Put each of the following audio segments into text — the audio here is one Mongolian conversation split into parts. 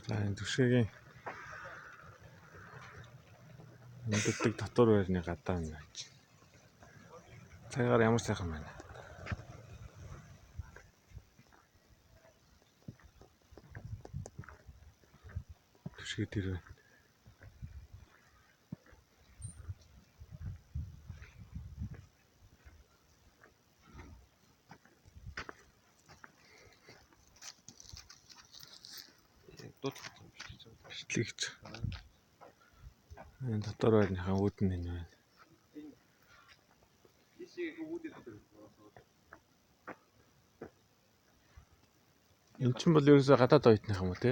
За энэ түшгийн амьдардаг дотор байрны гадаа нь байж. Цагаар ямар сайхан байна. Түшгээ тэр байна. Дуудлага юм биш үү? Бичлэгч. Энэ дотор байрныхаа үүд нь энэ байна. Энд чинь бол ерөөсөө гадаад оюутных юм уу те?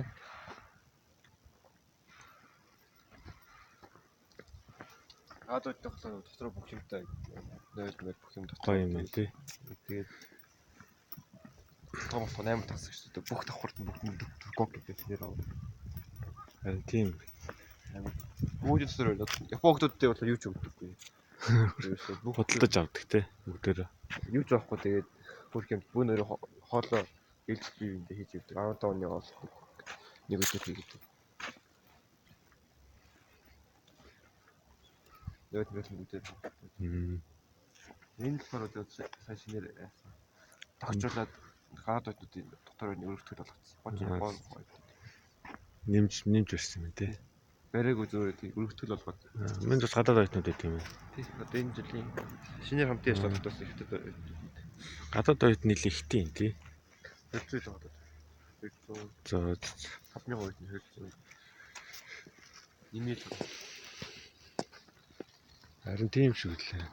Гадаад оюутны болохоор дотор бүх юмтай 0 мөр бүх юм дотор. Гоё юм байна те. Тэгээд том болох 8 тас гэж үү. Бүх давхарт нь бүх юм гог гэдэг нэр аваа. Харин тийм. Мужид дотор байлаа. Япон хүмүүстэй болохоор юу ч өгдөггүй. Ерөөсөө бүх Худалдаж авдаг те бүгдээрээ. юу ч авахгүй тэгээд бүх юм бүүн өөрөө хоолоо ээлж бие биендээ хийж явдаг. 15 оны хоол нэг өдөр хийгээд. Тэгээд мөр бүгдээр. Энэ болохоор одоо сая шинээр яасан. Тохижуулаад гадаад оюутнуудын дотор нь өргөтгөл болгоцсон. Гоч Япон оюутнууд. Нэмж нэмж ирсэн юм те. Барайгүй зөөрөө тийм өргөтгөл болгоод. Минь бас гадаад оюутнууд байт юм байна. Тийм одоо энэ жилийн шинээр хамтын ажил болгосон ихтэй оюутнууд. Гадаад оюутны нэл ихтэй юм тий. 200 л байгаа. 200 За 5000 оюутны 200. Нэмэл харин тийм шиг лээ.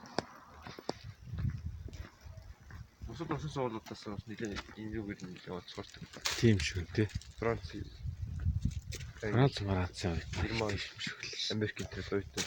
бусад улсын сургуулиудаас бас нэлээд энэ юугаар нэлээд онцгойрдог. Тийм шиг тий. Франц, Франц Францын оюутан Герман, юм шиг лээ. Америк энэ төр оюутан.